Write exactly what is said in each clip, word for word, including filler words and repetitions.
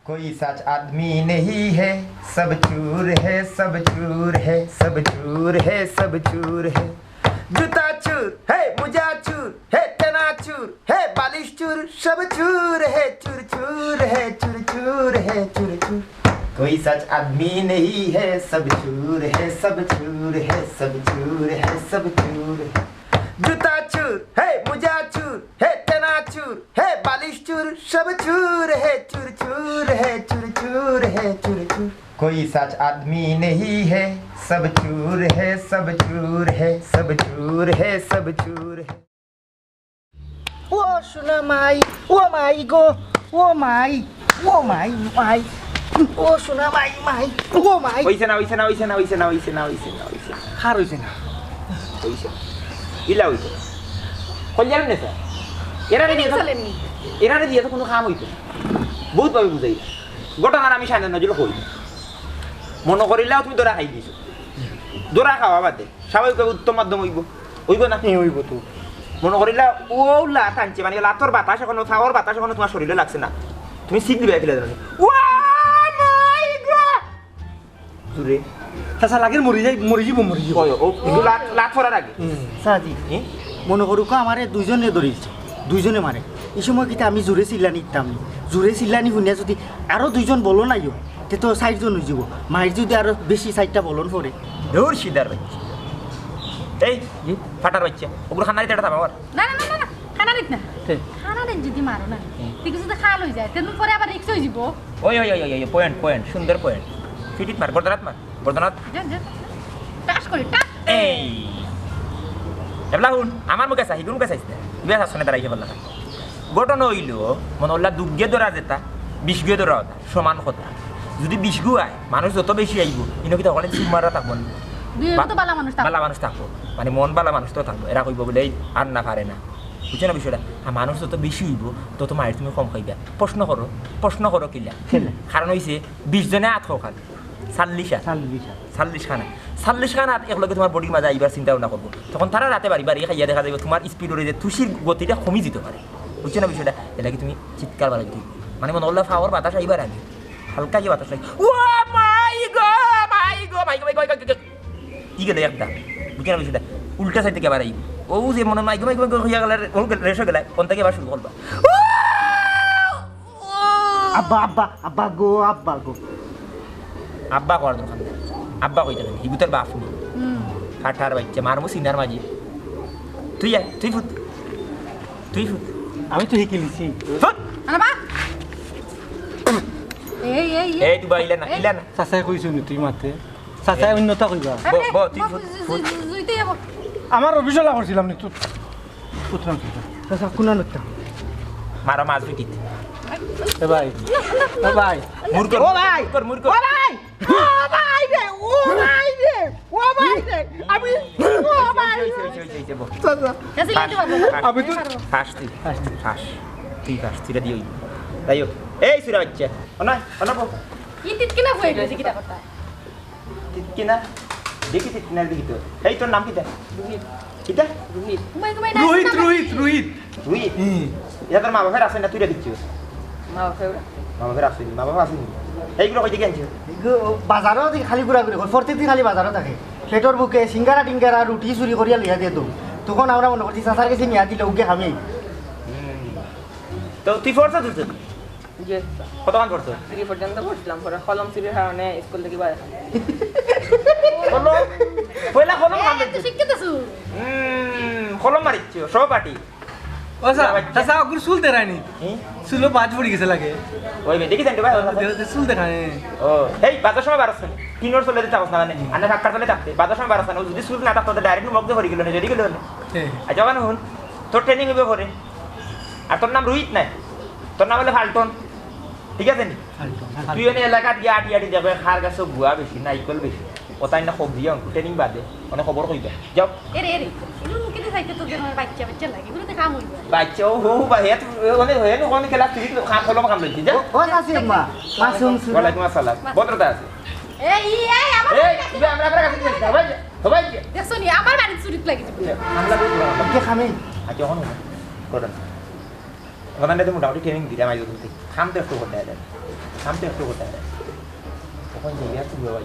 कोई सच आदमी नहीं है, सब चूर है, सब चूर है, सब चूर है, सब चूर है। जूता चूर है, मोजा चूर है, चना चूर है, बालिश चूर, सब चूर है, चूर चूर है, चूर चूर है, चूर चूर। कोई सच आदमी नहीं है, सब चूर है, सब चूर है, सब चूर है, सब चूर है। जूता चूर है, मोजा चूर है, चना चूर है, बालिश चूर, सब चूर है, चूर चूर है, चूर चूर है, चूर चूर। कोई सच आदमी नहीं है, सब चूर है, सब चूर है, सब चूर है, सब चूर है। ও সোনা মাই, ও মাই গো, ও মাই, ও মাই, মাই, ও সোনা মাই, মাই, ও মাই। অইছে না, অইছে না, অইছে না, অইছে না, অইছে না, অইছে না, অইছে না। কার অইছে না? অইছে না। ইলা অইছে না। কল্যাণ নেই স্যার। এরারে দিয়া তো, চলেনি। এরারে দিয়া তো কুনু কাম অইতো না। বউত ভাবে বুঝাইলা। ঘটনার আমি সামনে নজর কই। মনো করিলাও তুমি ধরা খাই দিছো। ধরা খাওয়া বাদে স্বাভাবিকভাবে উত্তম মাধ্যম অইবো। অইবো না? ই অইবো তো। মনো করিলা অউ লাত আনছে, মানে লাতর বাতাস অখনো, ফাওর বাতাস অখনো তুমার শরীরো লাগছে না। তুমি সিক দিবায় ফেলে দেবে। ও মাই গড! জুরে। চাচা, লাগের মরি যাই, মরি যাইবো, মরি যাইবো। অয়, অউ, অউ লাত, লাত পড়ার আগে। হুম। চাচি, হুম? মনো করুক্কা আমারে দুইজনে ধরিছে, দুইজনে মারে। ই সময় কিতা আমি জুরে চিল্লানি দিতাম নি? জুরে চিল্লানি হুনিয়া যুদি আরো দুইজন বলন আইও, তে তো চাইরজন অইযিবো। মাইর যুদি আরো বেশি চাইরটা বলন পড়ে। দূর সিধার বাইচ্চা। এই, জি? ফাটার বাইচ্চা। অগুর খানারি তেটা থামাও আর। না, না, না, না, না। খানারিত না। তে? খানারিত যুদি মারো না, হুম। তে কিছু তো খাল অইযায়। তে পরে আবার রিক্স অইযিবো। ওই, ওই, ওই, ওই, ওই, পয়েন্ট, পয়েন্ট, সুন্দর পয়েন্ট। ফিটিত মার, গর্দনাত মার, গর্দনাত। যা, যা, যা। টাস করি, টাস। এই। এবলা হুন, আমার মুখে চাই, হিগুর মুখে চাইস না। ইবা শাসনে দাঁড়াইছে বললা। ঘটনা অইলো, মনো অইলা দুগিয়ে ধরা যেতা, বিশগিয়ে ধরা অতা, সমান কথা। যুদি বিশগু আয়, মানুষ যত বেশি আইবো, ইনো কিতা হকলে চিপ মারা থাকবো না? দুইও বা-, তো বালা মানুষ থাকবো। বালা মানুষ থাকবো। মানে মন বালা মানুষ তো থাকবো। এরা কইবো বুলে, "এই আর না পারে না।" বুঝছো না বিষয়টা? আর মানুষ যত বেশি অইবো, তত মাইর তুমি কম খাইবা। প্রশ্ন করো, প্রশ্ন করো কিলা? কিলা? কারণ অইছে, বিশ জনে আত খাও খালি। চাল্লিশ আত। চাল্লিশ আত। চাল্লিশ খানা। চাল্লিশ খানা আত একলগে তুমার বডির মাঝে আইবার চিন্তা ভাবনা করবো। তখন তারা রাতে বাড়ি বাড়ি খাইয়া দেখা যাইবো তুমার স্পিড অরে যে তুষির গতিটা কমি যিতো পারে। বুঝছো না বিষয়টা? এর লাগি তুমি চিৎকার বাড়াই দিও। মানে মনো অইলা ফাওর বাতাস আইবার আগে। হালকা যে বাতাস লাগে। ও মাই গো, মাই গো, মাই গো, মাই গো, মাই গো, মাই গো। ই গেলো একটা। বুঝছো না বিষয়টা? উল্টা সাইড থাকি আবার আইবো। অউ যে মনো মাই গো, মাই গো, মাই গো কইয়া গেলে, অউ গেল, রেশ অই গেলে, অন থাকি আবার শুরু করবা। আব্বা, আব্বা, আব্বা গো, আব্বা গো। আব্বা কওয়ার দরকার নাই। আব্বা কইতে নাই, হিগুতার বাপ নি। হুম। ফাটার বাইচ্চা, মারমু সিনার মাঝে। তুই আয়, তুই ফুত। তুই ফুত। আমি তো হিকিলিছি। ফুত। আরে বা। এই, এই, এই। এই, তুই বা ইলা না, এই। ইলা না। চাচায় কইছইন নি তুই মাতে? চাচায় অন্যতা কইবা। আরে, ব-, ব-, তুই ব-, ফুত, জু-, জু-, ফুত। জু-, জুইতে যাবো। আমার অফিসে লা করছিলাম নি, তুই উঠলাম, উঠলাম। চাচা, কুনা নতা? মারো, মাছ বিটিত। এ ভাই, এ ভাই। মুরকর, ও ভাই। মুরকর, মুরকর। ও ভাই। ও ভাই রে, ও ভাই রে, ও ভাই রে। আমি, ও ভাই রে। এই, এই, এই, এই, এই, এই, বল। চাচা, গেছে, গেছে, বাবা। আমি তো ফাঁস তুই, ফাঁস। তুই ফাঁস, তুই রেডি অই। তাই হোক। এই সুরা বাচ্চা। ও না, ও না, বল। কি তিতকিনা বই রয়েছে, কিতা কথা? তিতকিনা? দেখি তিতকিনা দেখি তো। এই, তোর নাম কিতা? রোহিত। কিতা? রোহিত। ঘুমাই, ঘুমাই না, রোহিত, না, রোহিত, না। রোহিত। রোহিত? হুম। ইটা তোর মা বাপের আছে না, তুই রাখিস? মা বাপের ওরা। মা বাপের আছে নি? মা বাপ আছে নি? এইগুলা কই থাকি আনছস? এগু বাজারো দেখি খালি ঘুরাঘুরি করে, প্রত্যেক দিন খালি বাজারো থাকে। পেটর ভুকে সিঙ্গারা টিঙ্গারা রুটি চুরি করিয়া লইয়া দিয়া দেয় তো। তখন আমরা মনো করছি চাচার গেছে নিয়া দিলে উগে খামি। হুম। তো তুই পড়ছস তো? জি। কতখান পড়ছস? থ্রি পর্যন্ত পড়ছিলাম, পরে কলম চুরির কারণে স্কুল থাকি বাইরে। কলম? পয়লা কলম এ, কাম তুই করছিস? শিক্ষিত ছু। হুম, কলম মারিছ, সহপাঠী। ও স্যার, চাচা, ওগুলো চুল দেখায়নি। হুম? চুলো বাজ পড়ি গেছে লাগে। ওই বে, দেখিস তো ভাই, ওর কাছে। দে-, দে-, চুল দেখায়। ও, এই, বাজার সময় বারোস না। টিনর চলে দিতে থাকস না, মানে, আনে ফাক্কার চলে থাকতে। বাজার সময় বারোস না, ও যদি চুল না থাকতো, তো ডাইরেক্ট মগজে পড়ি গেল না, যদি গেল না। হ্যাঁ। আচ্ছা, ওখানে হুন, তোর ট্রেনিং হইবে পরে। আর তোর নাম রোহিত নাই, তোর নাম হলো ফাল্টন, ঠিক আছে নি? ফাল্টন, তুই ফাল্টন। এনে এলাকাত গিয়া আটি আটি দেখবে, খার গাছো গুয়া বেশি, নাইকল বেশি, ওটাই না খোপ দিয়া ট্রেনিং বাদে, মানে খবর কইবে, যাও। এরে, এরে, এগুলো মুখে দিয়ে যাইতে তোর যেন বাচ্চা বাচ্চা লাগে, এগুলো তো কাম হইবে। বাচ্চা, ও, ও, বা, হে, ও, মানে, হে, ও, মানে, খেলা, তুই তো খাম, কলম খাম লইছি, যা। ও, ও, চাচি, মা, মাসুম, সুরা। ওয়ালাইকুম আসসালাম। ভদ্রতা আছে। এই, এই, এই, আমার এই, কাছে তুই আমরা, আমরা কাছে যাস না, ভাই, ভাই। দেখছো নি, আমার বাড়ির চুরিত লাগি যাবে। আমরা তো ঘুরাম। কে খামে? আচ্ছা, এখন করেন। প্রধানটাতে মোটামুটি ট্রেনিং দিলাম আইজ দিন থাকি। কাম তো একটু করতে হয়, কাম তো একটু করতে হয়। তখন যে ইয়ার তুলবে ভাই,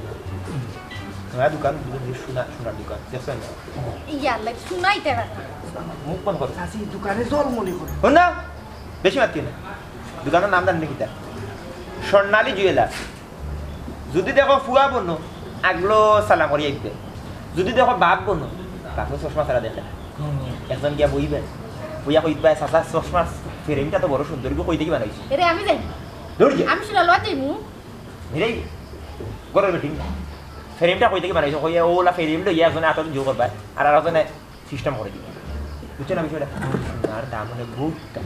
নয়া দোকান, দোকান দিয়ে সোনা, সোনার দোকান, দেখছেন না? ইয়াল্লা, শুনাইতে পারে না। মুখ বন্ধ করো। চাচি, দোকানে জল মনে করে। শোন না, বেশি মাতিও না। দোকানর নাম জানেন নি কিতা? স্বর্ণালী জুয়েলার্স। যদি দেখো ফুয়া বনো, আগলো সালাম করি আইবে। যদি দেখো বাপ বনো, বাপও চশমা ছাড়া দেখে না। একজন গিয়া বইবে, বইয়া কইবা, "চাচা, চশমার ফ্রেমটা তো বড় সুন্দর, ইগু কই থাকি বানাইছো?" এরে, আমি যাই। দৌড় যা। আমি শুনা লওয়া যাইমু। নিরাই, গরম মিটিং। ফ্রেমটা কই থাকি বানাইছো? কইয়া, "ওলা ফ্রেম লইয়া একজনে আতর জোর করবা, আর আরেকজনে সিস্টেম করে দিবা।" বুঝছো না বিষয়টা? আর দাম অনেক বহুত দাম।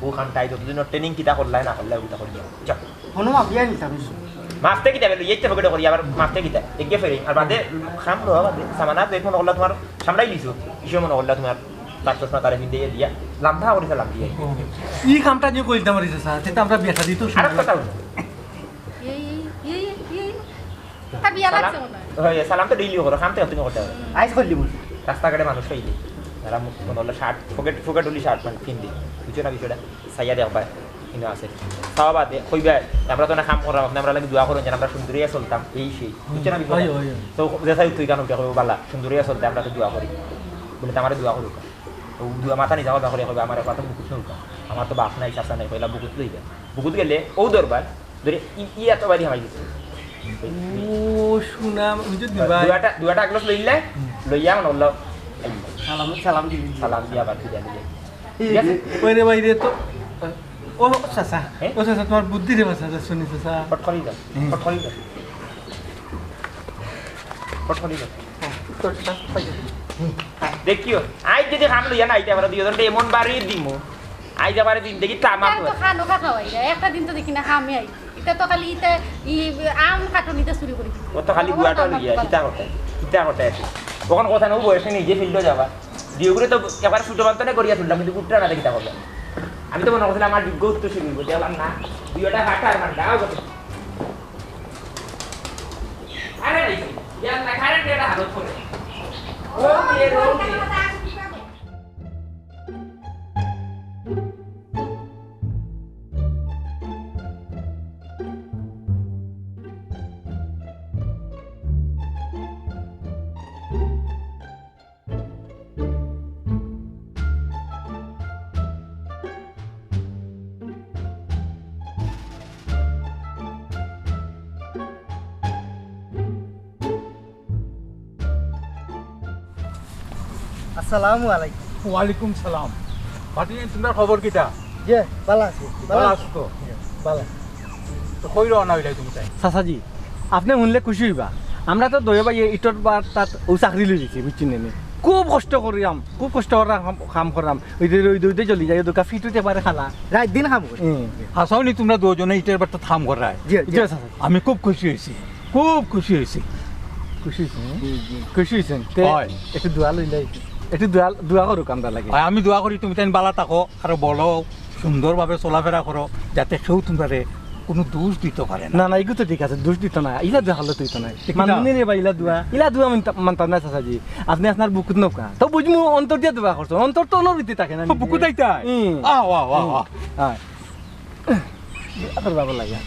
ও খান তাই যতদিন ট্রেনিং কিতা করলাই না করলাই, ওটা করিয়া। চল। কোনো মাফিয়া নিতাম। মাফতে কিতা বেলো, এই তো পকেটে করি, আবার মাফতে কিতা? এগিয়ে ফেরি। আর বাদে খাম লো, বাদে সামানা, তুই মনে করলা তোমার সামলাই দিছো। কিসে মনে করলা তোমার তার চশমা তারে পিন্দে দিয়া। লাম্বা করিছে, লাম দিয়ে। ই কামটা নিয়ে কইতাম পারি, স্যার। সেটা আমরা বিয়া শাদি তো আর কথা হলো। এই, এই, এই, এই। তার বিয়া সালাম, লাগছে মনে হয়। হয়, সালাম তো ডেইলি করো, খাম তো তুমি করতে পারো। আইস করলি বল। রাস্তাঘাটে মানুষ পাইলে, যারা মুখ মনে হলো শার্ট, পকেট, পকেট হলি শার্ট মানে পিন্দে। বুঝছো না বিষয়টা? চাইয়া দেখবা, ইনো আছে। চাওয়া বাদে, কইবা, "আমরা তো না কাম করলাম, আপনি আমরা লাগি দোয়া করুন, যেন আমরা সুন্দরিয়া চলতাম, এই সেই।" বুঝছো না বিষয়টা? হয়, হয়, হয়। তো যে চাই তুই কেন উঠে কইবো, "বালা, সুন্দরিয়া চলতে আমরা তো দোয়া করি।" বলে, "তো আমারে দোয়া করুক।" তো দোয়া মাথা নিয়ে যাওয়া দোয়া করি, কইবা, "আমার কথা বুকুত নৌকা, আমার তো বাপ নাই, চাচা নাই।" কইলা, "বুকুত লইবা।" বুকুত গেলে, ও দরবার, ধরে, ই, ই এত বাড়ি হামাই দিছে। ও, সুনাম, বুঝছো নি ভাই? দুয়াটা, দুয়াটা গ্লাস লইলে, হুম। লইয়া, মানে, হলো, সালাম, সালাম দিবি। সালাম দিয়া আবার বিদায় দিলে। ঠিক আছে? ওই রে ভাই রে তো, ও চাচা, হ্যাঁ? ও চাচা, তোমার বুদ্ধি রে বাসা, যা শুনি চাচা। ফট করি যাও, হুম। ফট করি যাও। ফট করি যাও। তোর চাচা, ওই যে। দেখিও, আইজ যদি কাম লইয়া না আইতে আমরা দুইজনরে এমন বাড়ি দিমু, আইজ আমার জিন্দেগি তামাম তার তো হইছে। খানো খা খাওয়াই যায়, একটা দিন তো দেখি না কামে আই। এটা তো খালি এটা ই আম কাটুনিতে চুরি করি। ও তো খালি আমার গুয়াটা কাম লইয়া, করতে কিতা করতে, কিতা করতে আছে। তখন কথা নেই, বয়সে নিজে ফিল্ডে যাবা। দিওগুলো তো একবার ছোট বান্তনে করিয়া তুললাম, কিন্তু উঠটা না দেখি তা করলাম। আমি তো মনে করছিলাম আমার যোগ্য উত্তর শুরু হইব, দেখলাম না, দুইটা হাঁটা আর মান্ডা, আও কথা। আরে নাই, ইয়ার না, কারেন্ট এটা হালত করে। ও, দিয়ে, ও, দিয়ে। আসসালামু আলাইকুম। ওয়ালাইকুম সালাম। ভাতিজা, তোমরা খবর কিতা? জি, ভালা আছি। ভালা আছো তো? জি, ভালা। তো কই রওনা হইলাই তুমি তাই? চাচাজি, আপনে হুনলে খুশি হইবা। আমরা তো দুইও ভাইয়ে ইটর বাট্টাত ও চাকরি লই দিছি, বুঝছইন নি? খুব কষ্ট করিয়াম, খুব কষ্ট করিয়া কাম, কাম করাম। ওই যে রইদে রইদে জ্বলি যাই, ওদকা ফিট হইতে পারে খালা। রাইত দিন কাম করি। হুম। হাছাউ নি তোমরা দুইজনে ইটর বাট্টাত কাম করায়? জি, জি। জি, চাচা। আমি খুব খুশি হইছি। খুব খুশি হইছি। খুশি হইছেন? জি, জি। খুশি হইছেন? তে হয়। একটু দোয়া লইলাই। একটু দোয়া, দোয়া করুক আমরার লাগি। হয়, আমি দোয়া করি তুমি তাইন ভালা থাকো, আর বড় সুন্দরভাবে চলাফেরা করো, যাতে কেউ তোমরারে কোনো দোষ দিতে পারে না। না, না, এগু তো ঠিক আছে, দোষ দিত না। ইলা দোয়া হলে তুই তো নাই। ঠিক না? মানবি নি রে ভাই, ইলা দোয়া। ইলা দোয়া মানতা-, মানতাম না, চাচাজি। আপনে আপনার বুকুত নৌকা। তো বুঝমু, অন্তর দিয়া দোয়া করছো। অন্তর তো অনর ভিতরে থাকে না। ও, বুকুত আইতায়? হুম। আহ, ওয়া, ওয়া, হুম। ওয়া। হয়। দোয়া করবা বলা যায়।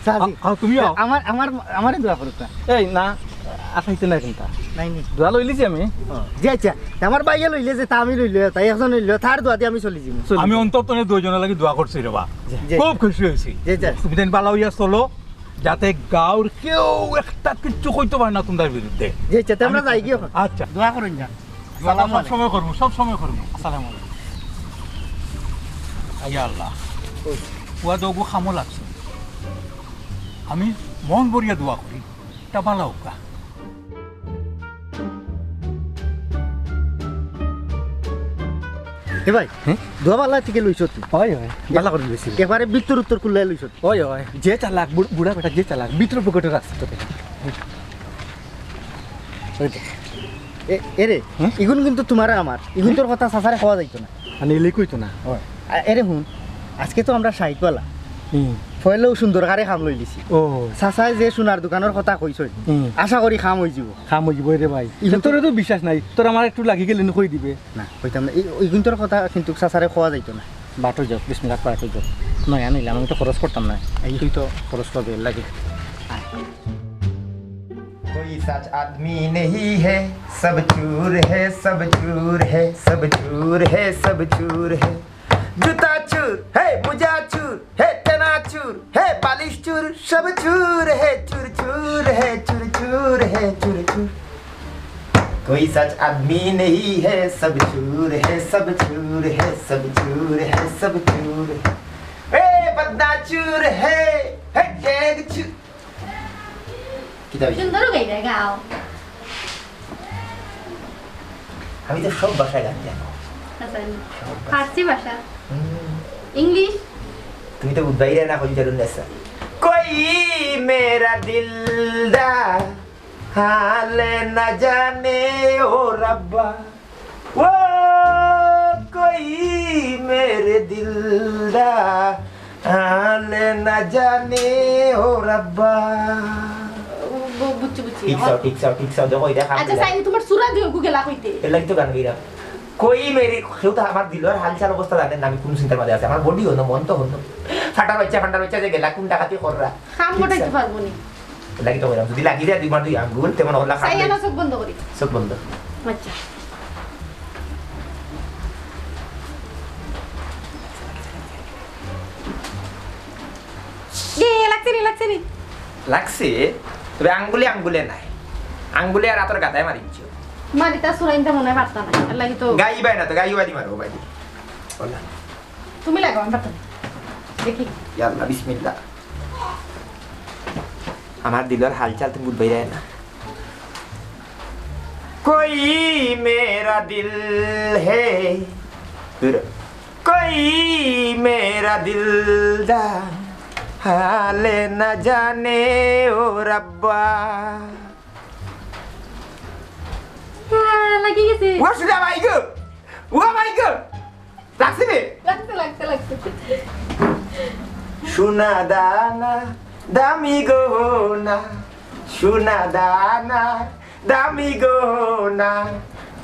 চাচি, আ-, আ, তুমি আও। আমার, আমার, আমারে দোয়া করুক না। এই না, আসাইতে নাই চিন্তা। নাই নি। দোয়া লইলিছি আমি। ও, জি আচ্ছা, তে আমার ভাইয়ে লইলে যে, তা আমি লইলে, তাই একজন লইলে, তার দোয়া দি আমি চলি যাইমু। চলি। আমি অন্তর তনে দুইজনের লাগি দোয়া করছি রে বা। জি। খুব খুশি হইছি। জি, জি। তুমি তাইন ভালা হইয়া চলো, যাতে গাঁওর কেউ একটা কিচ্ছু কইতে পারে না তোমরার বিরুদ্ধে। জি আচ্ছা, তে আমরা আমি যাই গিয়া। আচ্ছা। দোয়া করুন যা। দোয়া আসসালামু সব আলাইকুম। সময় করবো, সব সময় করবো। আসসালামু আলাইকুম। ইয়া আল্লাহ। ওই। পুয়া দৌগু খামো লাগছে। আমি মন ভরিয়া দোয়া করি, তা ভালা হউক্কা। এ ভাই, হ্যাঁ? দোয়া ভালা থেকে লইছ তুই। হয়, হয়। ভালা করে লইছি। এবারে ভিতর উত্তর কুল্লাই লইছ। হয়, হয়। যে চালাক, বুড়-, বুড়া বেটা যে চালাক, ভিতর পকেটে রাখছে তো। ওই দেখ। এ, এরে, হুম? ইগুন কিন্তু তোমার আর আমার। ইগুন তোর কথা চাচারে কওয়া যাইতো না। মানে, এলে কইতো না। হয়। আ, এরে হুন, আজকে তো আমরা সাইতওয়ালা। হুম। ফয়লাউ সুন্দর করি কাম লইলিছি। ও। চাচায় যে সোনার দোকানর কথা কইছইন, হুম। আশা করি কাম অইযিবো। কাম অইযিবো রে ভাই। ইগুন তো তোরে তো বিশ্বাস নাই, তোর আমার একটু লাগি গেলে নি কই দিবে। না, কইতাম না। এই, ইগুনতর কথা কিন্তু চাচারে কওয়া যাইতো না। বাটো যাও, বিসমিল্লাহ, বাটো যাও। নয়া নিলাম, আমি তো খরচ করতাম না। এই তুই তো খরচ করবে, এর লাগি। कोई सच आदमी नहीं है, सब चूर है, सब चूर है, सब चूर है, सब चूर है। जूता चूर है, मोजा चूर है, चना चूर है, बालिश चूर, सब चूर है, चूर चूर है, चूर चूर है, चूर चूर। कोई सच आदमी नहीं है, सब चूर है, सब चूर है, सब चूर है, सब चूर है। ए बदना चूर है, है गैग चूर। কিতা অইছে? সুন্দর গাইরা, গাও। আমি তো সব ভাষায় গান জানি। আচ্ছা, সব ভাষা। ফার্সি ভাষা? হুম। ইংলিশ? তুমি তো বুঝবাই রে না, কইতারুন না স্যার। कोई मेरा दिल दा हाल ना जाने ओ रब्बा। वो कोई मेरे दिल दा हाल ना जाने ओ रब्बा। বু-, বুঝছি, বুঝছি। ঠিক চাও, ঠিক চাও, ঠিক চাও। দেখো, এটা খারাপ আচ্ছা, লাগে। সাইনি, তোমার সুরা দিও গুগলা কইতে। এর লাগি তো গান গাইলাম। কই মেরে, কেউ তো আমার দিলর হালচাল অবস্থা জানে না, আমি কোন চিন্তার মাঝে আছি। আমার বডি হলো, মন তো হলো। ফাটার বাচ্চা, ফাটার বাচ্চা যে গেলা, কোন ডাকাতি কররা? কাম ঠিক গোটাইতে আছে। পারবো নি। লাগি তো কইলাম, যদি লাগি যায় দুই মার দুই আঙ্গুল, তেমন হলা খারাপ সাইয়া লাগে। না, চোখ বন্ধ করি। চোখ বন্ধ। আচ্ছা। এ, লাগছে নি, লাগছে নি। লাগছে, তবে আঙ্গুলে আঙ্গুলে নাই। আঙ্গুলে আর আতর গাতায় মারিছো। মারি তা সুরাইনতে মনে হয় পারতা না। এর লাগি তো গাইবায় না তো, গাইবা দি মারো, ভাই। বললাম। তুমি লাগাও, আমি পারতাম। দেখি। ইয়া আল্লাহ, বিসমিল্লাহ। আমার দিলর হালচাল তুমি বুঝবায় না। कोई मेरा दिल है, कोई मेरा दिल दा हाल ना जाने ओ रब्बा। হ্যাঁ, লাগি গেছে। ও সুজা ভাই গো, ও ভাই গো। লাগছে রে? লাগছে, লাগছে, লাগছে। সোনা দানা, দামি গহনা, সোনা দানা, দামি গহনা,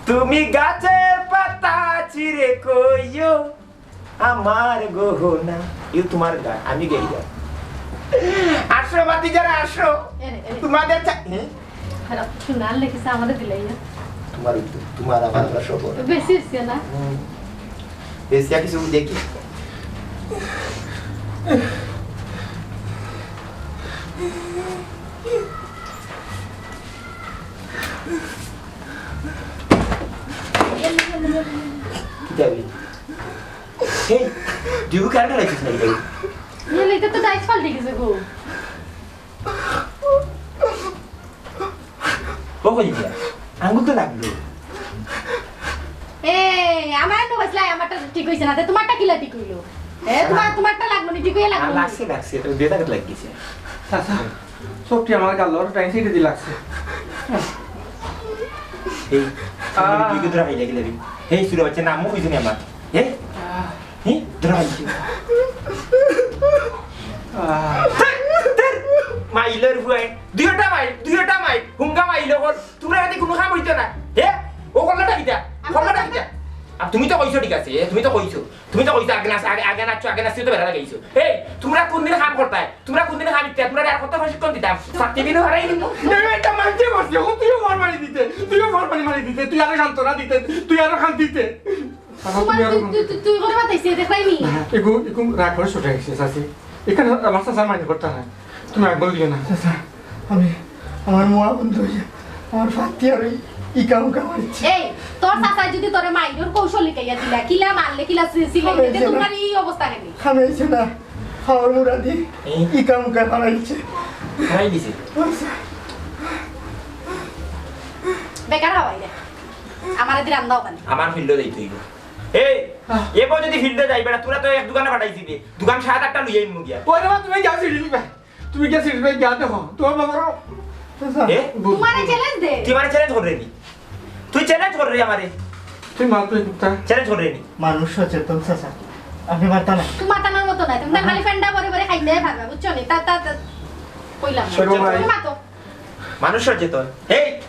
তুমি গাছের পাতা ছিঁড়ে কইও আমার গহনা। ইউ তোমার গান, আমি গাই গান। আসো বাতি যারা আসো, এরে, এরে। তোমাদের চা-, হ্যাঁ? খারাপ কিছু না লেখেছে, আমাদের দিলাই না। তোমার, তোমার আমার, আমরা সব ওরা। বেশি হচ্ছে না? হুম। বেশি আর কিছু দেখি। কি যাবি? এই, ডিউ কারেন্ট লাগাইছিস নাকি ভাই? ইয়ে, এটা তো ডাইস পাল্টে গেছে গো। ও কই গিয়া? আঙ্গুল তো লাগলো। এ, আমার তো কইছিলা, আমারটা ঠিক হইছে না, তে তোমারটা কিলা ঠিক হইলো? এ, তোমার, তোমারটা লাগলো নি, ঠিক হইয়া লাগলো না, নি? লাগছে, লাগছে, তো দুই জায়গাত লাগিছে। চাচা, সবটি আমার গাল, ওর টাইম সিটে দি লাগছে। এই, আহ। তুই কি ধরে হাইলে গেলে রে? এই, চুরে বাচ্চা নামও কইছে না আমার। এই? আহ। হি? ধরা হইছে। আহ। ধর, ধর। মাইলর ফুয়ায়। দুইটা মাইল, দুইটা মাইল। হুঙ্গা মাইল অকল। তোমরা এতে কোনো কাম হইতো না। হে? ও করলাটা কিতা? করলাটা কিতা? আর তুমি তো কইছো ঠিক আছে, এ, তুমি তো কইছো। তুমি তো কইছো আগে নাচ-, আগে, আগে নাচছো, আগে নাচছো তো বেড়া লাগাইছো। এই, তোমরা কোন দিনে কাম করতায়? তোমরা কোন দিনে কাম দিতে? তোমরা আর কত প্রশিক্ষণ দিতাম? চাকরি দিনও হারাই দিমু। এই, এটা মানতে পারছি। ও, তুইও মার মারি দিতে, তুইও মার মারি মারি দিতে, তুই আরো সান্ত্বনা দিতে, তুই আরো কান্দিতে। চাচা, তোমার তুমি আর তুই, তুই, তুই, তুই করে বাতাইছে, দেখলাই নি? না, এগু, এগু রাগ করে ছুটে গেছে, চাচি। এখানে আমার চাচা মাইনে করতে হয়। তুমি আঙ্গুল দিও না। চাচা, আমি, আমার মুয়া বন্ধ হইয়া, আমার ফাত্তি আর ওই ইকা উকা মারছে। এই, তোর চাচায় যদি তোরে মাইরর কৌশল শিখাইয়া দিলা, কিলা মারলে, কিলা সি-, সিলাই দিতে, খাবে তোমার এই অবস্থা কেন? খাবে এসে না, খাওয়ার মুরাদি, এই? ইকা উকা মারাইছে। খাই দিছে। আচ্ছা। বেকার হওয়াই রে। আমার এদিকে রান্না ওখানে। আমার ফিল্ডে যাইতে হইব। এই, আহ। এবার যদি ফিল্ডে যাইবে না, তোরা তো এক দোকানে পাঠাইছি রে। দোকান সাত আটটা লইয়া আইমু গিয়া। ওরে বাবা, তুমি যাও সিঁড়ি নিবা। তুমি গিয়া সিঁড়ি নিবা, গিয়া দেখো। তোমার বাবার এ? তোমারে চ্যালেঞ্জ দে। তুই আমারে চ্যালেঞ্জ কররে নি? তুই চ্যালেঞ্জ কররে আমারে? তুই মার তুই কুত্তা। চ্যালেঞ্জ কররে নি? মানুষ সচেতন, চাচা। আপনি মারতা না। তুমি মাতানোর মতো নাই, তুমি তো খালি ফেন্ডা ভরে ভরে খাইলে পারবে, বুঝছো নি? তা, তা, তা, কইলাম। শোনো ভাই। তুমি মাতো। মানুষ সচেতন। এই,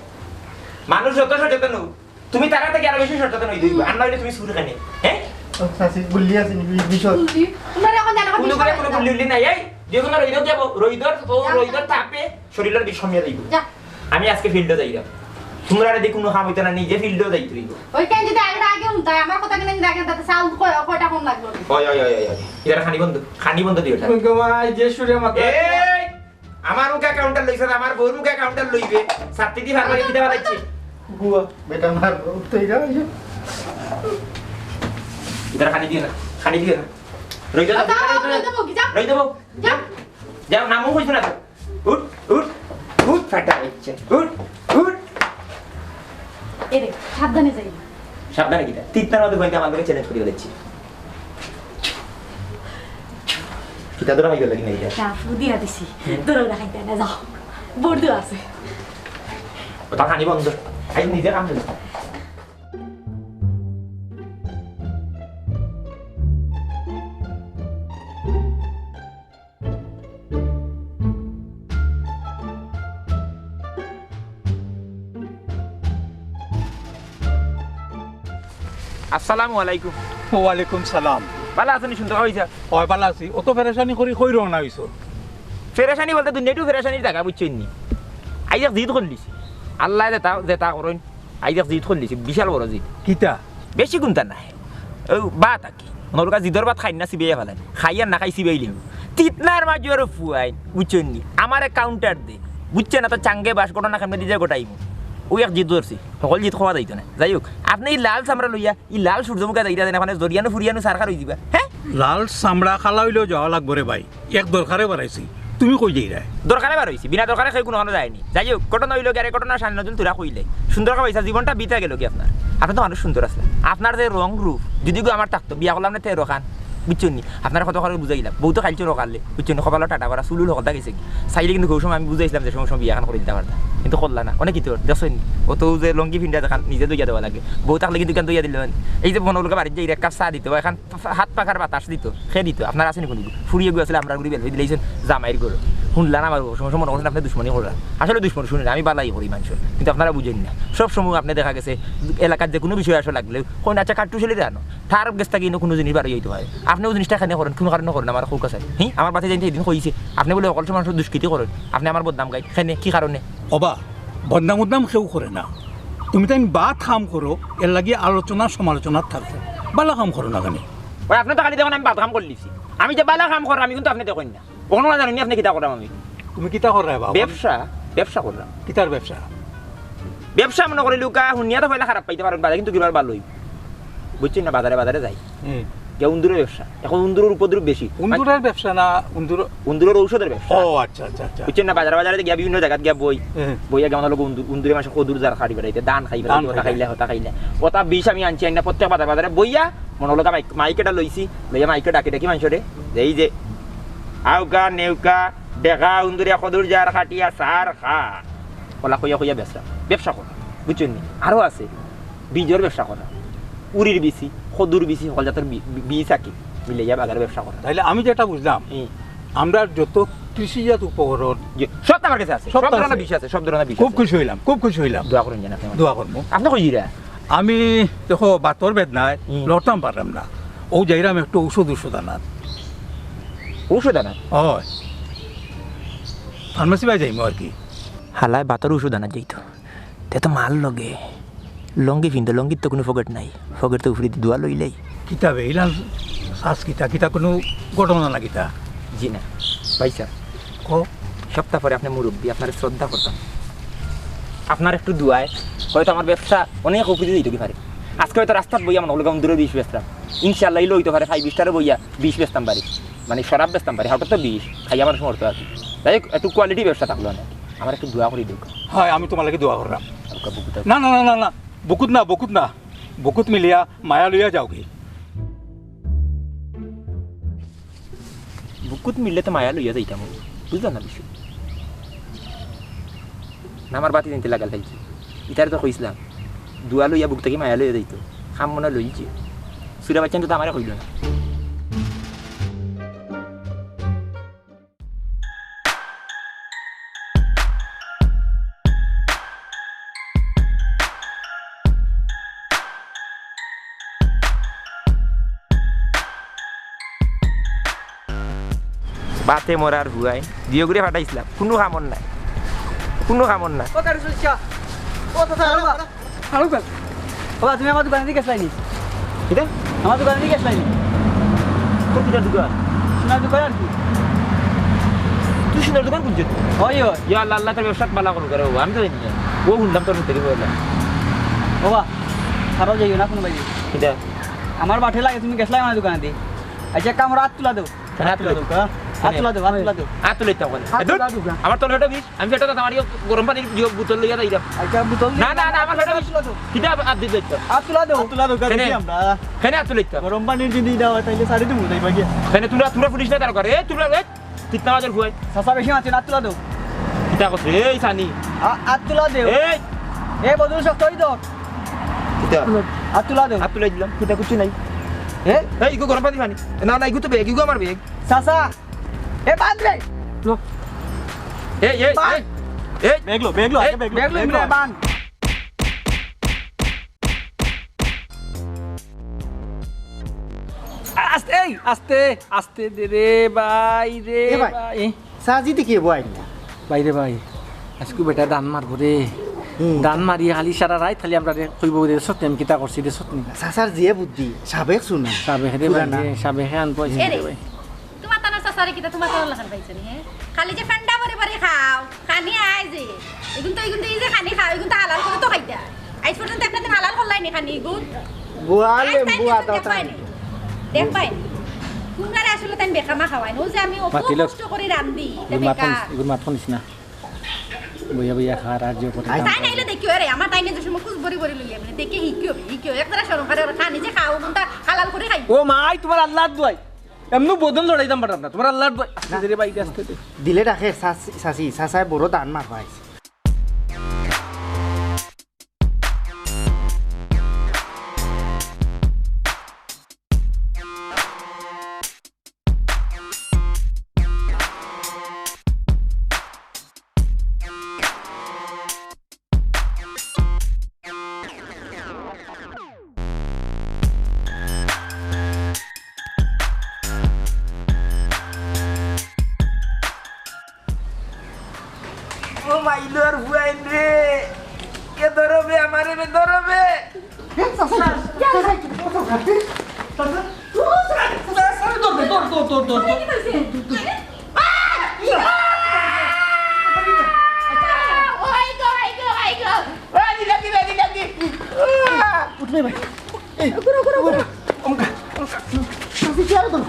মানুষ যত সচেতন হোক, তুমি তারা থেকে আরো বেশি সচেতন হইতে হইবে। আর না হইলে তুমি সুর খানি। হ্যাঁ? ও, চাচি, গুল্লি আছে নি? বি-, বিষয়। গুল্লি? তোমরা এখন জানো না, কোনো বিষয় করে কোনো না। গুল্লি উল্লি নাই। এই, যে কোনো রইদর যাবো, রইদর, ও যাও, রইদর যাও। তাপে শরীরের বিষ কমিয়ে দিবে। যা। আমি আজকে ফিল্ডে যাইলাম। তোমরা আর এদিকে কোনো কাম হইতো না, নিজে ফিল্ডে যাইতে হইব। ওই কেন যদি আগে আগে উনতায়, আমার কথা কেন যদি আগে উনতায়, চাউল কয়-, কয়টা কম লাগলো? ওই, ওই, ওই, ওই, ওই। এরা খানি বন্ধ, খানি বন্ধ দিও এটা। ওই গো ভাই, যে সুরে মাথা। এই, আমার মুখে কাউন্টার লইছে, আমার বউর মুখে কাউন্টার লইবে। ছাত্রী দি ফারমারি দিতে পারাইছি। গুয়া, বেটা মার, উঠতে যা, এই যে। এরা খানি দিও না, খানি দিও না। রইদর যাও, যাও, যাও, রইদর যাও। রইদর যাও। যাও। যাও, নামও কইছো না তো। উঠ, উঠ, উঠ, ফাটা হচ্ছে। উঠ, উঠ। এ রে, সাবধানে যাই। সাবধানে কিতা? তিতনার মতো বইতে আমার লগে চ্যালেঞ্জ করিয়া দিচ্ছি। কিতা ধরা হয়ে গেল কি না এটা? না, ফু দিয়া দিছি। হুম। ধরো না, খাইতে না, যাও। বর্দু আছে। ওটা খানি বন্ধ। আই নিজে কাম দিল। আসসালামু আলাইকুম। ওয়ালাইকুম সালাম। ভালা আছইন নি সুন্দর ভাই? অয় ভালা আছি। অত পেরেশানি করি কই রওনা হইছো? পেরেশানি বলতে দুনিয়াটাউ পেরেশানির জাগা, বুঝছইন নি? আইজ এক জিদ করলিছি। আল্লায় যেতা, যেতা করইন। আইজ এক জিদ করলিছি, বিশাল বড় জিদ। কিতা? বেশি কুন্তা নায়। অউ ভাত আর কি। অনর লগে জিদর ভাত খাইন না, চিবাইয়া ফালাইন। খাইয়ার না খাই চিবাইলিমু। তিতনার মাঝে আরো ফুয়াইন, বুঝছইন নি? আমারে কাউন্টার দে। বুঝছইন না তো চাঙ্গে বাস ঘটনা কেমনে দি যে ঘটাইমু। অউ এক জিদ ধরছি। হকল জিদ কওয়া যাইতো না। যাই হোক, আপনে ই লাল চামড়া লইয়া, ই লাল সূর্যমুখী যাইরা যেন, মানে জরিয়ানো ফুরিয়ানো সারখার অইযিবা। হ্যাঁ? লাল চামড়া কালা অইলেও যাওয়া লাগবো রে ভাই। এক দরকারে বারাইছি, তুমি কই যাইরায়? দরকারে বারাইছি, বিনা দরকারে কেউ কুনুখানো যায়নি। যাই হোক, ঘটনা অইলো গিয়া, আরে ঘটনা শান নজুল তোরা কইলে। সুন্দর কইছা, জীবনটা বিতা গেলো গি আপনার। আপনে তো মানুষ সুন্দর আছলা। আপনার যে রং রূপ, যুদি গো আমার থাকতো, বিয়া করলাম না তেরো খান। বুঝছইন নি? আপনারে কত করি বুঝাইলাম। বউ তো খাইলছো রকালে, বুঝছইন নি? কপালো টাটা করা, চুল উল হকলতা গেছে গি। চাইলে কিন্তু অউ সময় আমি বুঝাইছিলাম যে সময় সময় বিয়া খান করি দিতা পারতা। কিন্তু করলা না। অনে কিতা, দেখছইন নি? অত যে লুঙ্গি ফিন্দা দেখান, নিজে ধইয়া দেওয়া লাগে। বউ থাকলে কিন্তু কেন ধইয়া দিল? এই যে মনো অইলো বাড়িত যাইরা এক কাপ চা দিতো, অখন হাত পাখার বাতাস দিতো, কে দিতো? আপনার আছে নি কুনু? ফুড়ি এগু আছলে আমরার ঘরো বেল দিলাইছইন জামাইর ঘরো। হুনলা না আমার সময় সময় মনো করছইন আপনে দুশমনি কররা। আসলে দুশমনি হুনি না, আমি ভালাই করি মানষর। কিন্তু আপনারা বুঝইন না। সব সময় আপনে দেখা গেছে এলাকাত যে কুনু বিষয় আসা লাগলে কইন, "আচ্ছা, কাট্টু ছেলে জানো, তার গেছ থাকি ইনো কুনু জিনিস বারই অইতো পারে।" আপনে অউ জিনিসটা কেনে করইন, কুনু কারণে করইন না, আমারে কউক্কা চাই। হি, আমার বাড়িত যাইন, হিদিন কইছি, আপনে বুলে হকল সময় মানষর দুষ্কৃতি করইন, আপনে আমার বদনাম গাইন। কেনে, কি কারণে? ওবা, বদনাম উদনাম কেউ করে না। তুমি তাইন বাদ কাম করো, এরলাগি আলোচনা সমালোচনাত থাকো। ভালা কাম করো না কেনে? ওই আপনে তো খালি দেখইন আমি বাদ কাম করলিছি। আমি যে ভালা কাম কররাম, আমি কিন্তু আপনে দেখইন না। অখনো না জানইন নি আপনে কিতা কররাম আমি। তুমি কিতা কররায় বাবা? ব্যবসা, ব্যবসা কররাম। কিতার ব্যবসা? ব্যবসা মনো করিলউক্কা, হুনিয়া তো পয়লা খারাপ পাইতা পারইন, বাদে কিন্তু কিবার ভালা অইবো। বুঝছইন না, বাজারে বাজারে যাই। হুম। গিয়া উন্দুরর ব্যবসা। অখন উন্দুরর উপদ্রব বেশি। উন্দুরর ব্যবসা না, উন্দুর উন্দুরর ঔষধর ব্যবসা। ও, আচ্ছা, আচ্ছা, আচ্ছা। বুঝছইন না, বাজারে বাজারে গিয়া বিভিন্ন জাগাত গিয়া বই। হুম। বইয়া গিয়া মনো অইলো উন্দুর, উন্দুরে মানষে কদুর জার খাড়ি বেড়াইতে, ধান খাই বেড়াইতে, ধান ওটা খাই খাইলে, ওটা খাইলে। ওটা বিষ আমি আনছি, আনি না, প্রত্যেক বাজারে বাজারে বইয়া, মনো অইলো মাইক, মাইক এটা লইছি, লইয়া মাইকে ডাকি ডাকি মানষরে, যে এই যে, আউক্কা, নেউক্কা, ডেকা, উন্দুরে কদুর জার খাটিয়া সার খা। অলা কইয়া কইয়া বেচরা। ব্যবসা করা। বুঝছইন নি? আরো আছে। বীজর ব্যবসা করা। উরির বিচি, কদুর বিচি, হকল জাতর বি-, বি-, বীজ আকি। মিলাইয়া বাজারে ব্যবসা করা। তাইলে আমি যেটা বুঝলাম, হুম। আমরা যত কৃষিজাত উপকরণ জি, সব তো আমার কাছে আছে। সব সব তো ধরনের আছে। বীজ আছে, সব ধরনের বীজ খুব আছে। খুশি হইলাম, খুব খুশি হইলাম। দোয়া করইন যেন আপনে আমার। দোয়া করমু। আপনে কই যাইরা? আমি দেখো, বাতর বেদনায় হুম। লড়তাম পাররাম না। অউ যাইরাম একটু ঔষধ, ঔষধ আনাত। ঔষধ আনাত? অয়। ফার্মেসি বায় যাইমু আর কি। হালায় বাতর ঔষধ আনাত যাইতো। তে তো মাল লগে। লুঙ্গি ফিন্দে, লুঙ্গির তো কুনু পকেট নাই। পকেট তো উফরেদি দোয়া লইলাই। কিতা বে, ইলান শ্বাস কিতা, কিতা কুনু ঘটনা না কিতা? জি না, ভাইসাব। কও। সপ্তাহ পরে আপনে মুরব্বি, আপনারে শ্রদ্ধা করতাম। আপনার একটু দোয়ায় হয়তো আমার ব্যবসা অনেক উফরেদি যাইতো পারে। আজকে হয়তো রাস্তাত বইয়া মনো অইলো উন্দুরর বিষ বেচরাম। ইনশাআল্লাহ, ইলা অইতো পারে, ফাইভ স্টারে বইয়া বিষ বেচতাম পারি। মানে শরাব বেচতাম পারি, হঠাৎ তো বিষ, খাইয়া মানুষ মরতো আর কি। যাই হোক, একটু কোয়ালিটি ব্যবসা থাকলো না। আমার একটু দোয়া করি দেউক্কা। হয়, আমি তুমার লাগি দোয়া কররাম। ওকে, বুকুত না, না, না, না, না। বুকুত না, বুকুত না। বুকুত মিলিয়া মায়া লইয়া যাওগি। বুকুত মিললে তো মায়া লইয়া যাইতাম, বুঝলাম না বিষয়। না, আমার বাতি জানতে লাগাল খাইছি। ইতারে তো কইছিলাম, দোয়া লইয়া বুক থাকি মায়া লইয়া যাইতো। কাম মনে লইছে। সুরা বাচ্চান তো আমারে কইল না। বাতে মরার হুয়াই, দিও করে ফাটাইছিলাম, কুনু কামর নাই, কুনু কামর নাই। ও কারু সুলচা, ও তো ফারুক ভাই। ফারুক ভাই। ও, তুমি আমার দোকানে দি গেছলায় নি? কিতা? আমার দোকানে দি গেছলায় নি? কোন কিতার দোকান? সোনার দোকান আর কি। তুই সোনার দোকান খুলছস? ওই, ওই। ইয়া আল্লাহ, আল্লাহ তোর ব্যবসা বালা করুক রে বাবা, আমি তো জানি না। ও শুনলাম তোর মুখ থেকে বললাম। বাবা, খারাপ যাইও না কুনু বাইরে। কিতা? আমার বাটে লাগে, তুমি গেছলায় আমার দোকানে দি। আচ্ছা, এক কাম করো, আত তুলা দেও। আত তুলা দেও, হ্যাঁ? আত তুলা দেও, আত তুলা দেও। আত তুলাইতাম কেনে? আত এ, ধুর, তুলা দেও, হ্যাঁ। আমার তলে একটা বিষ, আমি সেটা আমার ইয়ে গরম পানির ইয়ে বোতল লইয়া যাইরাম। আচ্ছা, বোতল আত তুলা দেও। কিতা আত দিতে হইতো? আত তুলা দেও। আত তুলা দেও, কেনে? কেনে আত তুলাইতাম? গরম পানির যদি দাও, তাইলে সারি দিমু, তাই বাকি। কেনে তোমরা, তোমরা ফুটিস না তার করে? এ, তোমরা, এ, কিতা আমাদের হুয়াই? চাচা বেশি মাতিও না, আত তুলা দেও। কিতা করছে? এই সানি। আ-, আত তুলা দেও। এই। এ, বদরুল, শক্ত অই ধর। কিতা? আত তুলা দেও। আত তুলাই দিলাম, কিতা কিচ্ছু নাই। এ? এই, ইগু গরম পানি পানি। না, না, ইগু তো ব্যাগ, ইগু আমার ব্যাগ। চাচা, এ বান্ধ রে। লো। এই, এই, বান্ধ। এই, এই। ব্যাগ লো, ব্যাগ লো, এই, আগে ব্যাগ লো, ব্যাগ লো, ব্যাগ লো। বান্ধ। আস্তে, এই, আস্তে, আস্তে দে রে ভাই রে এ ভাই, ভাই। সাজি দেখি বই না। ভাই রে ভাই, আজকে বেটা দান মারবো রে। হুম। দান মারি খালি সারা রাইত খালি আমরারে কইবো রে, সত্যি আমি কিতা করছি রে, সত্যি। চাচার যে বুদ্ধি, সাবেক শুনা। সাবেক রে ভাই পুরানা। রে, সাবেকে আন পয়সা এ রে, রে ভাই। তোমার তানা চাচারে কিতা তোমার তানা লাখান পাইছে নি, হ্যাঁ? খালি যে ফেন্ডা ভরে ভরে খাও, খানি আয় যে। এগুন তো, এগুন তো এই যে খানি খাও, এগুন তো হালাল করে তো খাইতা। আইজ পর্যন্ত একটা দিন হালাল করলাই নি খানি এগুন। বুয়ালে আইজ তাই বুয়া কিছু তো দেখবাই তাই। নি। দেখবাই নি। তোমরারে আসলে তাই বেকামা খাওয়াই না। ও যে আমি অত মাতিল। কষ্ট করে রান্ধি, তা এগুন মাত বেকার। হুনিস, এগুন মাত হুনিস না। বইয়া বইয়া খার আর যে করে আইজ কাম তাই করে। নাইলে দেখিও রে, আমার তাই না যে সময় খুশ বড়ি বড়ি লইয়া, মানে দেখে হিকিও, হিকিও। এক তারা শরম করে আর খানি যে খাও, এগুন তা হালাল করে খাই। ও মাই, তোমার আল্লাহর দোয়াই। এমনু বদন লড়াইতাম পারতাম না, তোমার আল্লাহর দোয়াই। আস্তে দে রে ভাই, আস্তে দে। দিলে ডাকে, চাচি, চাচি, চাচায় বড় দান মারবা আইছে। ও মাইলোর বুয়াইন রে, কে ধরবে আমারে বে, ধরবে। উঠবে ভাই। এই, ঘুরো, ঘুরো, ঘুরো। অমকা, অমকা। চাচি, কি আরো ধরো?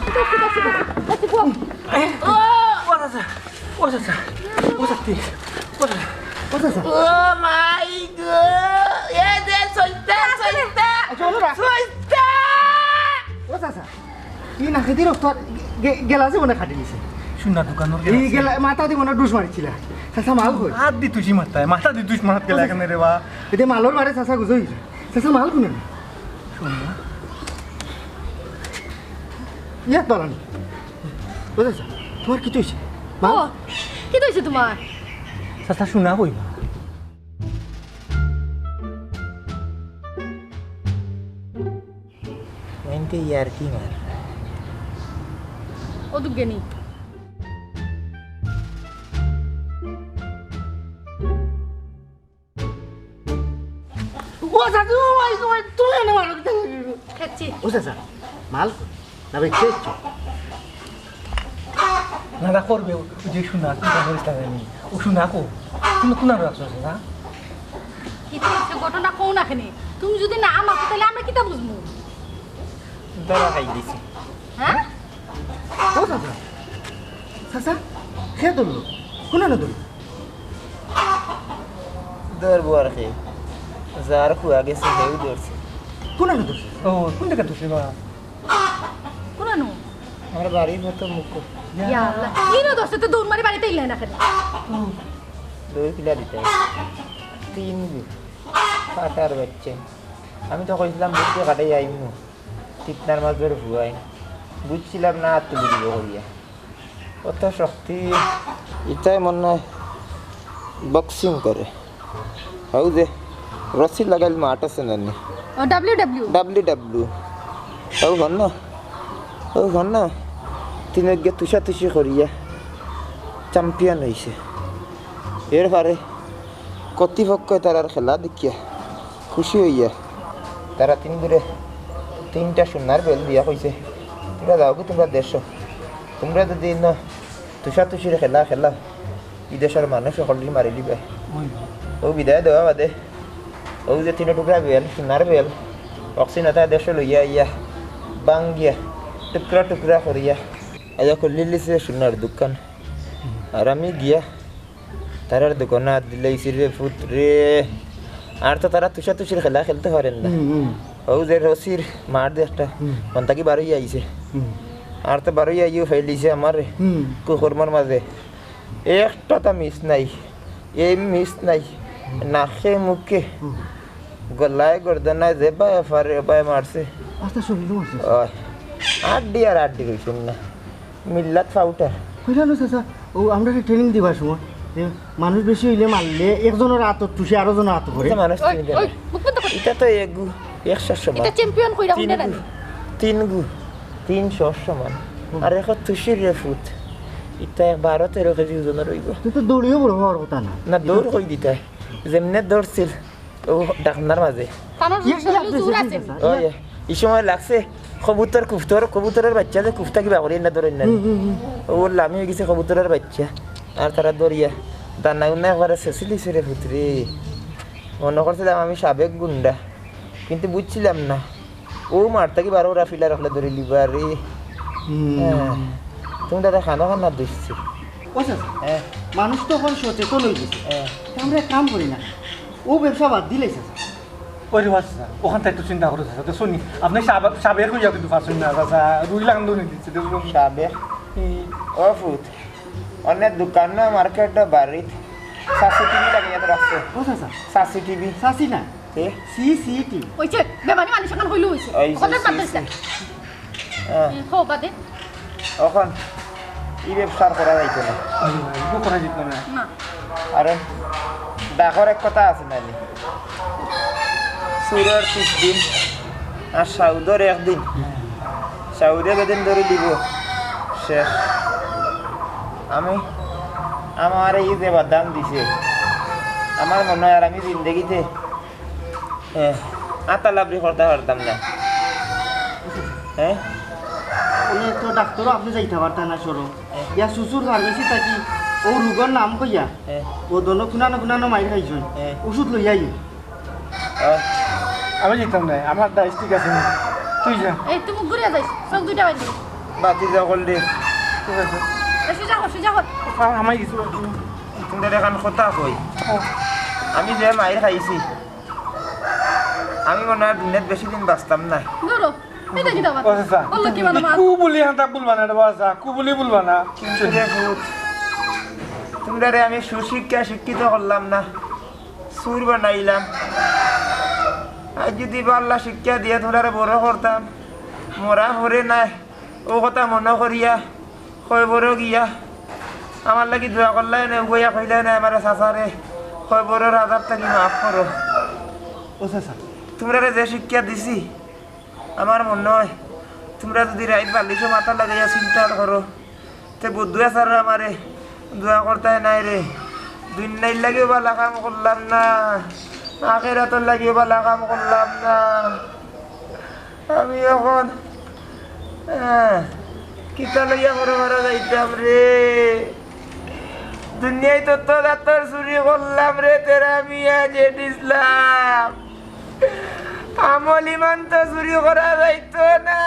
ও চাচা, ও চাচা, ও চাচি, ও চাচা, ও চাচা। ও মাই গো, এ যে সইতা, সইতা, আচ্ছা, ওরা। সইতা। ও চাচা, ই নাকেদি রক্ত আর গে-, গেলা যে মনে কাটি নিছে। সোনার দোকানর গেলা এই আছে। গেলা, মাথা দি মনে ডুস মারিছিলা। চাচা, মাল কই? হাত দি তুই মাথায়, মাথা দি তুই মাথাত গেলা ও চাচা। এখানে রে বা। এতে মালর বারে চাচা গুজো হইছে। চাচা, মাল কোনে? সোনা। ইয়াত বালানি। ও চাচা, তোমার কিতা হইছে? মাল? ও, কিতা হইছে তোমার? চাচা, সোনা কই? মাইনতে ইয়ার কি মার? ও দুগেনি। ও চাচা, ও ভাই, ও ভাই, তুমি এনে মারো, কিতা করি? খাচ্ছি। ও চাচা, মাল কই? না ভাই, কে ইচ্ছো? না, না, করবে, ও যে সোনা, তুমি জানো ইসলামে নেই। ও সোনা কো? তুমি কোন রাখছো সোনা? কিতা হইছে ঘটনা কও না কেনে? তুমি যদি না মাতো, তাইলে আমরা কিতা বুঝমু? ধরা খাই দিছি। হ্যাঁ? ও চাচা, চাচা, কে ধরলো? কোন আনো ধরলো? ধরবো আর কে? যার খুয়া গেছে, হেউ ধরছে। কোন আনো ধরছে? ও, কোন জায়গা ধরছে বা? কোন আনো? আমার বাড়ির মতো মুখ। ইয়া আল্লাহ, ইনো ধরছে তো দৌড় মারি বাড়িতে ইলে না কেনে? দৌড় কিলা দিতে? তিন দিন। ফাটার বাচ্চা। আমি তো কইছিলাম বুদ্ধি কাটাই আইমু। তিতনার মাছ ধরে ভুয়াই। বুঝছিলাম না আর তুলি দিব করিয়া। কত শক্তি। ইতায় মনে হয় বক্সিং করে। হউ যে রশি লাগাইল মাঠ আছে না নি? ও, ডাব্লিউ ডাব্লিউ। W W. হউ হন না? হউ হন না? তিন একে তুষাতুষি করিয়া। চ্যাম্পিয়ন অইছে। এর পরে কর্তৃপক্ষে তারার খেলা দেখিয়া খুশি অইয়া তারা তিনগুরে তিনটা সোনার বেল দিয়া কইছে, "তুমরা যাওগি তুমরার দেশো, তুমরা যদি ইনো তুষাতুষির খেলা খেলাও, ই দেশর মানুষ হকলরে মারিলিবে।" অউ বিদায় দেওয়া বাদে অউ যে তিন টুকরা বেল, সোনার বেল, অক্সিন এতা দেশো লইয়া আইয়া ভাঙ্গিয়া টুকরা টুকরা করিয়া আইয়া খুলিলিছে সোনার দোকান। আর আমি গিয়া তারার দোকানো আত দিলাইছি রে পুত রে। আর তো তারা তুষাতুষির খেলা খেলতে পারের না। হুম, হুম। অউ যে রশির মার দে একটা, হুম। অন থাকি বারইয়া আইছে। হুম। আর তো বারইয়া আইয়াউ ফাইলিছে আমারে। হুম। কুকুরমার মাঝে। একটা তা মিস নাই, এই মিস নাই, নাকে মুখে, হুম। গলায় গর্দনায় যে বায় পারে বায় মারছে। আস্তা শরীরও মারছে। ওই, আড্ডি আর আড্ডি রইছে না, মিল্লাত পাউডার। কইলা না চাচা, অউ আমরারে ট্রেনিং দিবার সময় যে মানুষ বেশি অইলে মারলে একজনর আতো টুষে আরো জনর আতো পড়ে। এটা মানুষ ওই, চিনি না। ওই, মুখ বন্ধ কর। ইটা তো এগু, একশো সমান। ইটা চ্যাম্পিয়ন কইরা তিন হুনে না গু, নি? তিন গু, তিনশো সমান। হুম। আর এখন তুষির রে পুত, ইটা বারো তেরো কেজি ওজনর অইবো। তুই তো দৌড়িও বড় হওয়ার কথা না। না, দৌড় কই দিতায়? যেমনে দৌড়ছিল, অউ ডাকনার মাঝে। তানোর ইয়া, ইয়া, শরীরে জোর আছে। ওই, ই সময় লাগছে, কবুতর, কুফতর, কবুতরর বাইচ্চা যে কুফতা কিবা করে, না ধরে না। হুম, হুম, হুম। অউ লামি অইগেছে কবুতরর বাইচ্চা। আর তারা ধরিয়া দানা উনা একবারে ছেছিলিছে রে পুত রে। মনো করছিলাম আমি সাবেক গুন্ডা, কিন্তু বুঝছিলাম না। অউ মার থাকি বারো ওরা ফিলার রাখলে ধরিলিবা রে। হুম। হ্যাঁ। তুমরারে খানা খানা দিছি। ও চাচা, হ্যাঁ। মানুষ তো এখন সচেতন অইগেছে। হ্যাঁ। তে আমরা এক কাম করি না, অউ ব্যবসা বাদ দিলাই চাচা। ওই রে চাচা, অখান থাকি একটু চিন্তা করো চাচা, দেখছো নি? আপনে সাবে-, সাবেক অইয়া কিন্তু পারছইন না চাচা, রুই লাগান দৌড়ি দিচ্ছে, দেখছো নি? সাবেক? হুম। ও পুত, অনেক দোকান না, মার্কেট না, বাড়িত সিসিটিভি লাগাইয়া তো রাখছে। ও চাচা। সিসিটিভি। চাচি না। এ? সিসিটিভি। অইছে, বেমানি মানুষ অখন কইলে অইছে। অইছে, অখন বাদ দিস না। হ্যাঁ। এ, হো, বাদে। অখন ই ব্যবসা আর করা যাইতো না। অই, অই, ইগু করা যাইতো না। না। আরে, ডাকর এক কথা আছে না নি? চুরর তিরিশ দিন, আর সাউদর একদিন। সাউদে যেদিন ধরিলিবো, শেষ। আমি, আমারে ই যে বাদাম দিছে, আমার মনো অয় আর আমি জিন্দেগিতে, এ, আতা লাবড়ি করতা পারতাম না। হ্যাঁ? অনে তো ডাক্তরও আপনে যাইতা পারতা না, সরো। ইয়া শ্বশুর ফার্মেসি থাকি অউ রোগর নাম কইয়া, হ্যাঁ। অউ দোনো কুনানো কুনানো মাইর খাইছইন। হ্যাঁ। ওষুধ লইয়া আইও। আহ। আমি যাইতাম না, আমার ডায়াবেটিস আছে। তুই যা। এই, তুই মুখ ঘুরিয়া যাইস, চোখ দুইটা বান্ধি। বাতি যা করলে। ঠিক আছে। এই, সোজা কর, সোজা কর। আর আমার কিছু। তুমরারে অখন কথা কই। ও। আমি যে মাইর খাইছি, আমি মনো অয় দুনিয়াত বেশি দিন বাঁচতাম না। ধরো। এটা কিতা মাত? ও চাচা, বললো কি মানে মাত? কু বুলি হাঁটা বলবা না রে বাবা, কু বুলি বলবা না। কিন্তু রে পুত, তুমরারে আমি সুশিক্ষা শিক্ষিত করলাম না, চুর বানাইলাম। আর যদি ভালা শিক্ষা দিয়া তুমরারে বড় করতাম, মরা পরে নায়, অউ কথা মনো করিয়া কবরো গিয়া আমার লাগি দোয়া করলায় না, উবাইয়া কইলায় না, আমারে চাচারে কবরর আজাব থাকি মাফ করো। ও চাচা, তুমরারে যে শিক্ষা দিছি, আমার মনো অয়, তুমরা যদি রাইত বালিশো মাথা লাগাইয়া চিন্তা করো, তে বদদোয়া ছাড়া আমারে দোয়া করতায় নায় রে। দুনিয়ার লাগিও ভালা কাম করলাম না, আখেরাতর লাগিও ভালা কাম করলাম না। আমি অখন, আহ, কিতা লইয়া পরকালো যাইতাম রে? দুনিয়াত তো জাতর চুরি করলাম রে, তেরা মিয়া জেড ইসলাম। আমল ইমান তো চুরি করা যাইতো না।